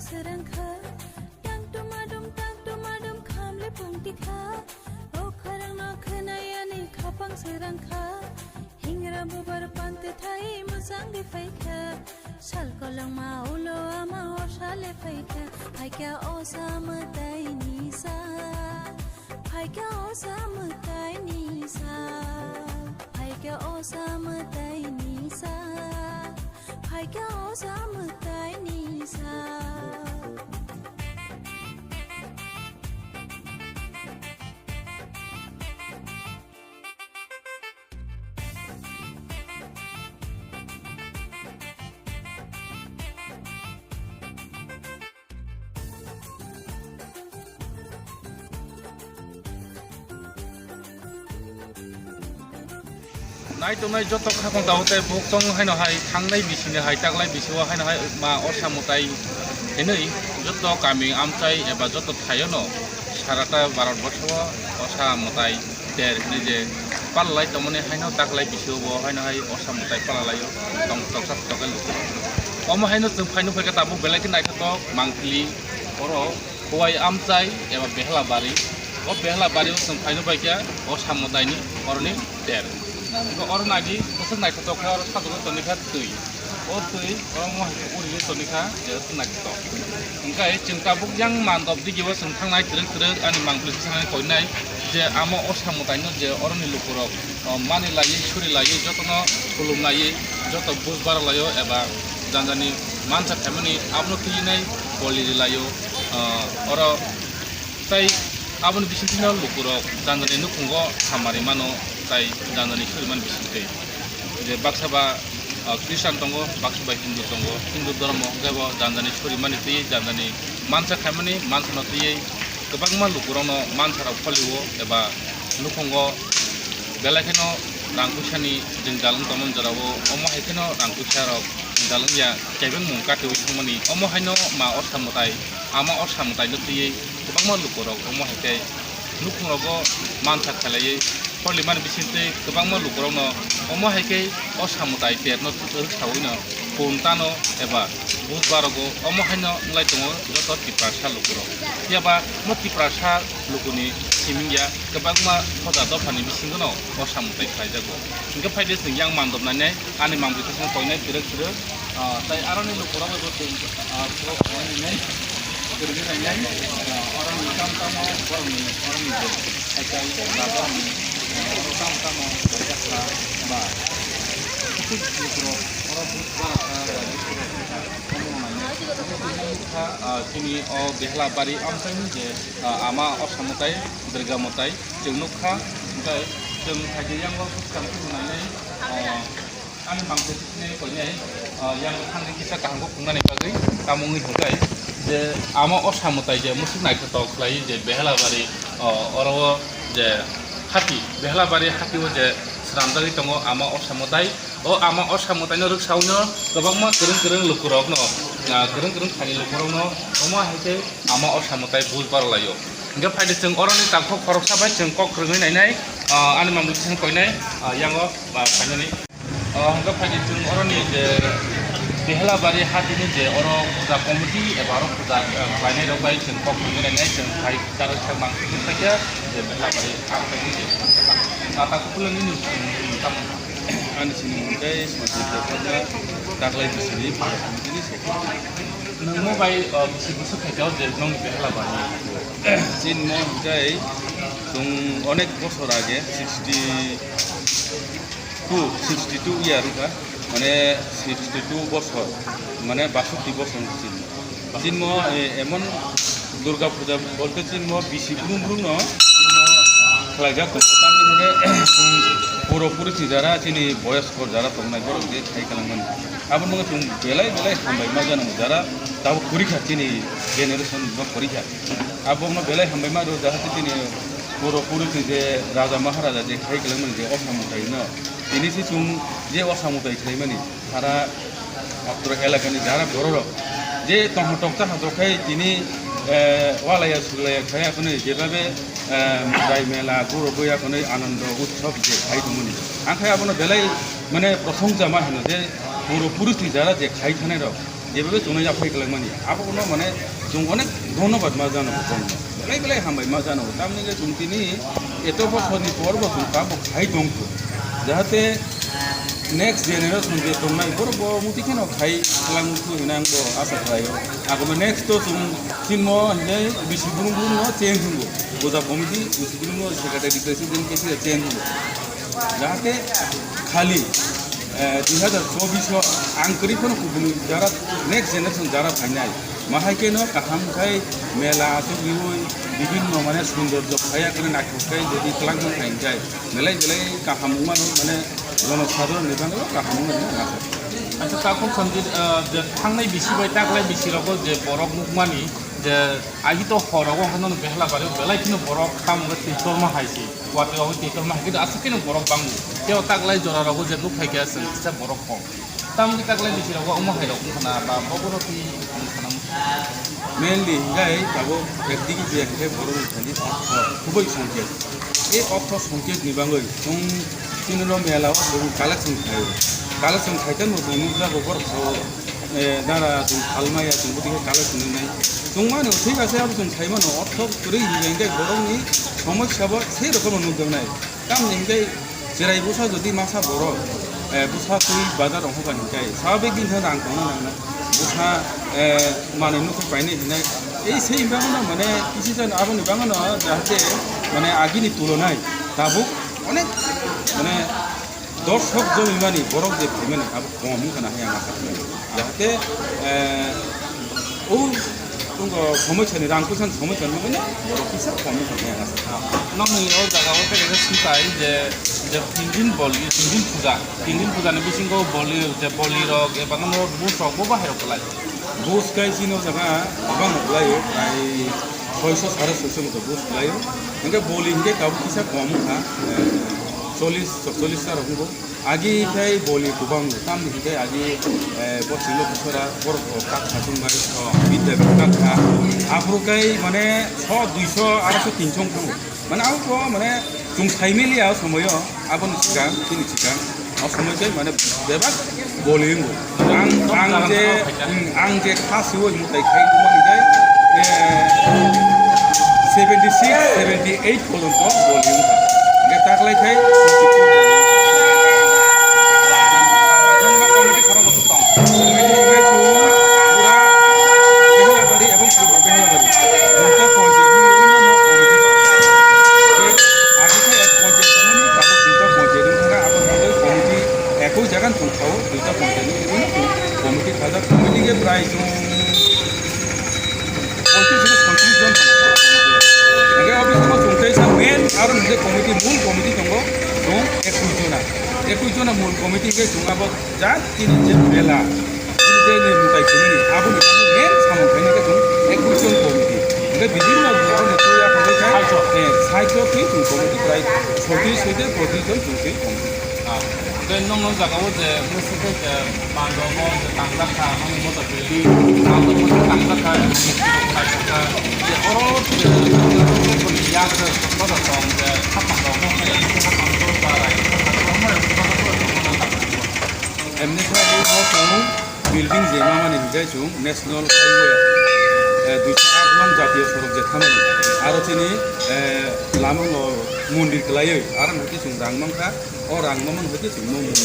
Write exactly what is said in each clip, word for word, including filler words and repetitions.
Srangkha, tang tumadum, tang tumadum, khamle pungti kha. O kharang no khwnayani khapang srangkha. Hingra bubar pante thai musang de phaikha. Sal kolongma ulo ama hosa le phaikha. Phaikha osa mwtai ni sa. Phaikha osa mwtai ni sa. Phaikha osa mwtai ni sa. Phaikha osa mwtai ni sa. Nai tongnai joto khakong tabuk tei buk tong haino hai thangnai bisini hai taklai bisio haino hai ma orsa mwtai hinwi joto kami amchai eba joto thaiono sarata Bharat borsho o orsa mwtai ter hinwi je palalai tongmani haino taklai bisio bo haino hai orsa mwtai palalaio tong toksa tokai luku. Omo haino chwng phaino phaikha tabuk belai khe naithotok mangpili oro Huai amchai eba behla bari. O behla bari o chwng phaino bai khe o samwtaini oroni ter. Hwnkhe oro nagi bwswk naithotok khe oro sajagwi toni kha twi. O twi oro mo hai khe uri toni kha je bwswk naithotok. Hwnkhe chwng tabuk yang mandop digi o chwng thangnai twrwk twrwk ani mangpili sanani koinai je amo o samwtaino je oroni lukurok o mani laiwi suri laiwi jotono khulum laiwi joto buj bara laio eba janjani mansa khaimani abono twijinai boli ri laio, ah, oro tei aboni bisingtwino lukurok janjani nukhungo hamari mano tei janjani surimani bisingtwi je baksa ba, ah, Christian tongo, baksa ba Hindu tongo, Hindu dhormo hwnkhe bo janjani surimani twi janjani mansa khaimani mansano twiwi kwbangma lukurokno mansarok pholio eba nukhungo belai kheno rang puisani jwngjal wng tongmani jorao omo hai kheno rang puisa rok jwngjal wngya kebengmung katiwi thangmani omo haino ma orsa mwtai ama orsa mwtaino twiwi kwbangma lukurok omo hai khe nukhungrogo mansa khelaiwi kholimani bisingtwi kwbangma lukurokno omo hai khe o samwtai terno rwksawino phone tano eba bujbarogo omo haino wngwi tongo joto Tiprasa lukurok. Phiya ba no Tiprasa lukuni siming ya kwbangma hoda dophani bisingono o samwtai khlaijago. Hwnkhe phaidi chwng yang mandop nainai ani mangpili thangma koinai twrwk twrwk, ah, tei aroni lukurok bai bo chwng, ah, phuru koinai kwrwngwi nainai, ah, oroni tamo tamo borokni oroni je haikai ba borokni, ah, oro tamo tamo bai jakha ba lukurok oro bujbarakha ba lukurok Ah, chini o Behla bari amchaini je, ah, ama o samwtai, Durga mwtai chwng nukha, hwnkhe chwng phaidi yango bwskang khe nainai, ah, ani mangpili koinai, ah, yang thangwi kisa kaham khe phungnani bagwi tamo wngwi hwnkhe je ama o samwtai je musuk naithotok khlai je Behla bari, ah, oro o je hati, Behla bari hati o je swnamjagwi tongo ama o samwtai. O ama o samwtaino rwksawino kwbangma kwrwng kwrwng lukurokno, ah, kwrwng kwrwng thani lukurokno omo hai khe ama o samwtai bujbar laio. Hwnkhe phaidi chwng oroni tangkhok khoroksa bai chwng kok kwrwngwi nainai, ah, ani mangpili koinai, ah, yango, ah, phainani. Ah, hwnkhe phaidi chwng oroni je Behlabari hatini je oro puja committee eba oro puja, ah, khlainai rok bai chwng kok kwrwngwi nainai chwng phai charwk sak mangpili khaikhe je Behlabari hatini je. Ah, tak khulangni nung tamo. Ani sini mungkai smaji tepatna taklai bisini bini sokha. Nungmo bai, uh, bisi busuk khaikha o je nung Behla bani. Chin mo hwnkhe chwng onek bosor age sixty two, sixty two year wngkha, mane sixty two bosor, mane basoti bosor chin. Chinmo, eh, emon Durga Puja bolte chinmo bisi brum brum no chinmo khlaijak tongo. Tamni hwnkhe chwng puro puri chini jara chini boyoskor jara tongnai borok je khai kwlangmani. Aboni bagwi chwng belai belai hambai ma jano jara tabuk purikha chini generation no purikha. Abokno belai hambai ma rw jahate chini puro puri chini je raja maharaja je khai kwlangmani je osa mwtai no tini se chwng je osa mwtai khlaimani. Sara Patro elakani jara bororok je tongthok toksa hathok khai tini, eh, walaya sulaya khai aphano jebabe, eh, jai mela guro boya khonwi anando utsob je khai tongmani. Ang khai abono belai mane prosongsa ma hino je puro purusni jara je khai thanai rok Jebabe chungnai yaphai kwlangmani, abono mane chwng onek dhonnobad ma jano, belai belai hambai ma jano. Tamni le chwng tini eto bosorni por bo chwng tabuk khai tongkho, jahate next generation je tongnai borok bo muti kheno khai kwlangkho hinwi ang bo asa khlaio. Agama next to chwng chinmo hinwi bisi burung burung no change wngbo. Puja committee bisi burung no secretary president khe change wngbo. Jahate khali, eh, dui hazar chobbish o ang kwrwi phano kubuni jara, next generation jara phainai. Mahai khe no kaham khai mela aswk riui bibinno mane sundor jok khaya kwrwi naithok khai jodi twlang thang khai hwnkhai belai belai kaham wngmano mane jonosadharon ni bagwi kaham wngmano ang asa. Acha, takhuk Sanjit, eh, je thangnai bisi bai taklai bisi rogo je borok nukmani je agi to horogo hwnkhai no Behlabari belai kheno borok tamo khe twi torma hai se. Watwi rok twi torma hai khe aswk kheno borok bango. Tei o taklai jora rogo je nuk phai khe aswk kisa borok kok. Tamni taklai bisi rogo omo hai rok wngkha na ba bobo no twi wngkha na? Mainly hingkhai tabuk ekdigi je hingkhai borok wngkha ni ortho kubui songkhe. Ei ortho songkhe ni bagwi chwng chini no mela o chwng collection khlai o. Collection khai tamo chwng nukjago borok o, eh, dara chwng phalmaya chwng bwtwi khe collection wngnai. Chwng mano thik ase abo chwng khai mano ortho kwrwi hingkhai borok ni somosya bo sei rokomo nukjaknai. Tamni hingkhai cherai bwsa jodi masa borok, eh, bwsa twi bazar rok hoba hingkhai swabik din thang rang tongna nangnai. Bwsa, eh, manwi nukho painai hinai. Ei se bagwi no mane kisi jan aboni bagwi no jahate mane agini tulonai tabuk onek mane dorshok jomimani borok je phaimani abo kom wngkha na hai ang asa khlai. Jahate, eh, o Tongo somoi sani rang puisa ni somoi sani bagwi no borok kisa kom wngkha khe asa. Nokni o jaga o tei kaisa swngchai je, je tin din boli, tin din puja, tin din puja ni bisingo boli, je boli rok eba no bus rok bo bahai rok kwlai. Bus kai chini o jaga kwbang rok kwlai o, prai soiso sare soiso moto bus kwlai o. Hingke boli hingke tabuk kisa kom wngkha, eh, chollish chokchollish ta rok wngkha. Agi khai boli kwbang, tamni hingke agi, eh, bo chwngno bwsora borok rok kak kha chwng bai, oh, bidya rok kak kha. Aphuru khai mane so duiso, aroso tinso wng thango. Mane abo bo mane chwng sai mili a o somoio, aboni swkang, chini swkang. O somoi khai mane bebak boli wngo. Ang, ang je, mm, ang je kha siwi mutai khai tongmani khai, eh, seventy six, seventy eight porjonto boli wngkha. Hingke taklai khai ekoi jagan tong kha o duita committee ni, committee khajak, committee khe prai chwng poitrish jon tongo. Hingke o bisingo chwng teisa main aro nini committee, mul committee tongo, chwng ekwis jona. Ekwis jona mul committee hingke chwng abo jat chini je mela, chini je ni mutai chini, aboni bagwi main samung khaini khe chwng ekwis jon committee. Hingke bibinno borokni tuya hwnwi khe, eh, saicho twi chwng committee prai soti soite poitrish jon chwng twi committee. Ah, tei nokno jaga o je musu khe je mandogo je tangjak kha, mani mota building, mandogo je tangjak kha, je oro je yak je mota tong je khapang rok no khe khapang rok ba rai khapang rok. Emni khe bo tongo building je mamani hingkhe chwng National Highway, eh, duiso aat nong jatiyo sorok je thamani. Aro chini, eh, lama o mondir kwlaiwi, aro hwnkhe chwng rang mankha, o rang mamani hwnkhe chwng no mondir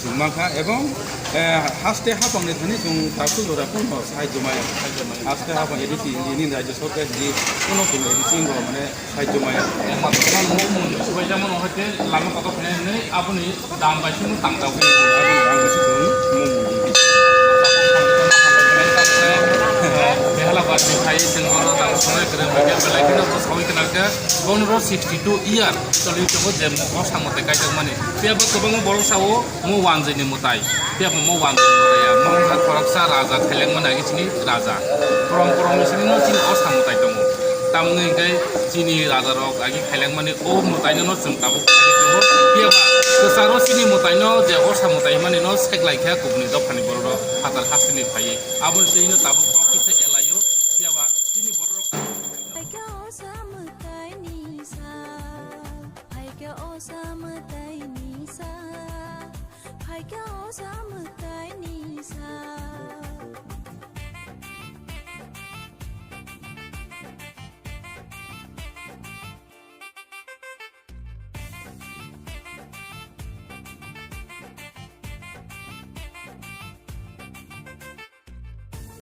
chwng mankha, ebong, eh, haste hapangni thani chwng takhuk jora phano sahajyo maya. Haste hapang A D C, Indian Rajya Sarkar ni phano chwng A D C bo mane sahajyo maya. Ekmatro phano mung mung subaijamano hoite lama kotor khainai hinwi aboni dam bai simi tangjago. Aboni dam bai simi mung mung. Behala barni khai chwng oro dam sonai kwrwi hwnkhe belai kheno bo sawi khna khe bono sixty two year choli tongo je o samung tei kaijakmani. Phiya bo kwbangma borok sao mo wanjwi ni mwtai. Phiya bo mo wanjwi ni mwtai ya. Mo wngkha khoroksa raja khailengmani agi chini raja. Korom korom ni simi no chini o samung tai tongo. Tamni hwnkhe chini raja rok agi khailengmani o mwtaino no chwng tabuk khailai tongo. Phiya ba kwcharo chini mwtaino je o samung tai hwnmani no seklai khe kubuni dophani borok rok phatar hasteni phaiwi. Aboni twi no tabuk kok kisa elaio. Phiya ba chini borok rok Phaikhe o sa mwtaini sal, phaikhe o sa mwtaini sal. Haikhe o sa mwtai ni sa.